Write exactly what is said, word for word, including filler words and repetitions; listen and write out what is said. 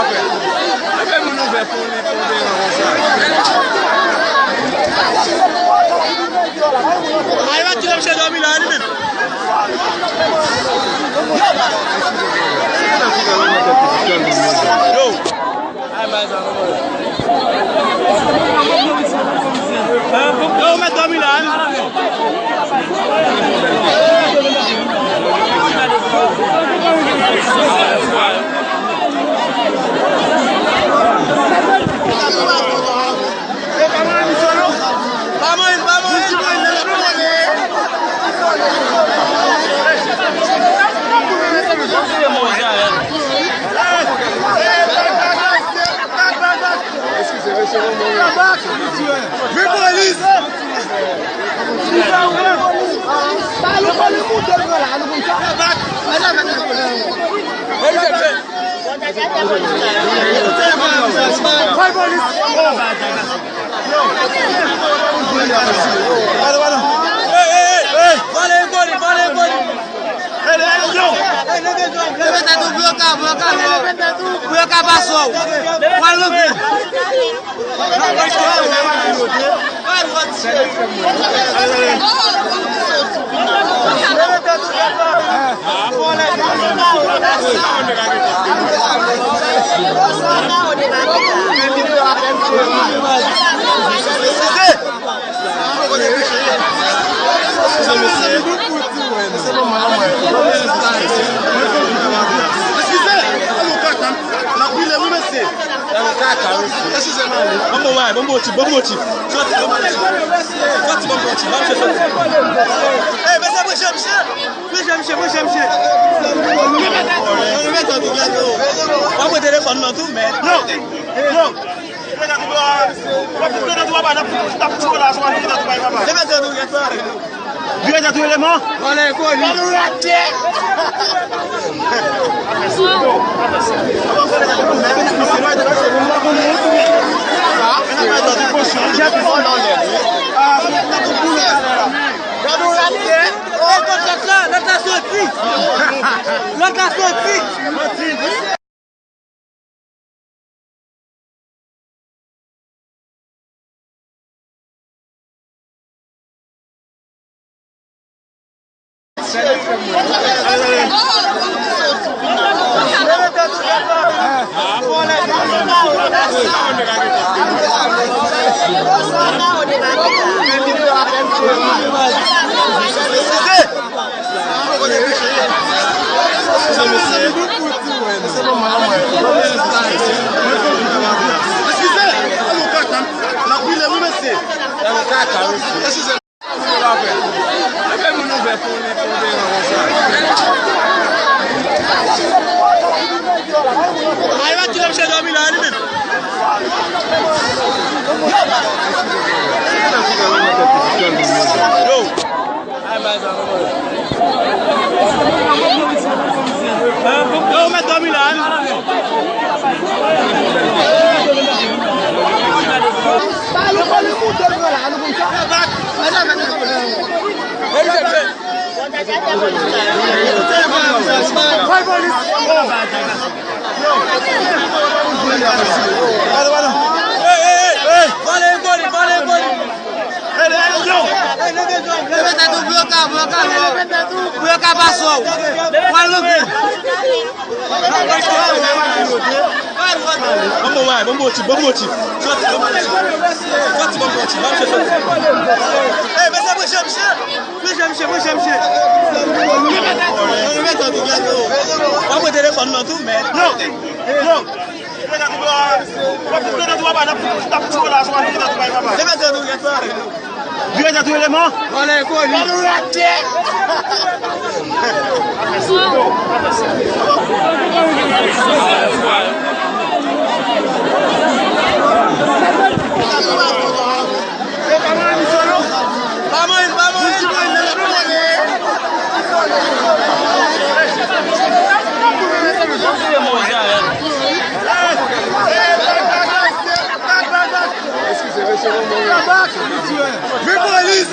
Epi moun ouvè pou li, pou li konsa. Ay, va tire msye dòmi la, li menm. Yo. Ay, bay sa, non, non. Yo, ou mèt dòmi la, wi. Eskize, mesye, non, non, non. Vin polis! Leve tèt ou pou yo ka, pou yo ka, pou yo ka pase w. Pral leve. Eskize, alo kaka, n ap pile wi mesye. Alo kaka, mesye. Eskize, mami. Ban m yon bay, ban m yon ti, ban m yon ti. Soti, ban m yon ti. Soti, ban m yon ti, ban m soti. Ey, mesye, mwen jwenn misye. Mwen jwenn misye, mwen jwenn misye. W ap pran telefòn nan tou, men. Yo, yo. Vire tèt ou, papa, n ap, n ap ti la, sou vire tèt ou, bay papa. Vire tèt ou, eleman. Vòlè koni. Lòt la, lòt la soti. Lòt la soti. Eskize, alo kaka, n ap pile wi mesye. Alo kaka, mesye. Eskize. Epi moun ouvè pou li, pou li konsa. Ay, va tire msye dòmi la, li menm. Yo. Yo, ou mèt dòmi la, wi. Leve tèt ou pou yo ka, pou yo ka, pou yo ka pase w. Pral leve. Ban m yon bay, ban m yon ti, ban m yon ti. Soti, ban m yon ti. Soti, ban m yon ti, ban m soti. Ey, mesye, mwen jwenn misye. Mwen jwenn misye, mwen jwenn misye. W ap pran telefòn nan tou, men. Yo, yo. Leve tèt ou, papa, n ap, n ap ti la, sou vire tèt ou, bay papa. Leve tèt ou, eleman. Vire tèt ou, eleman. Vòlè koni. Eskize, mesye, non, non, non. Vin polis!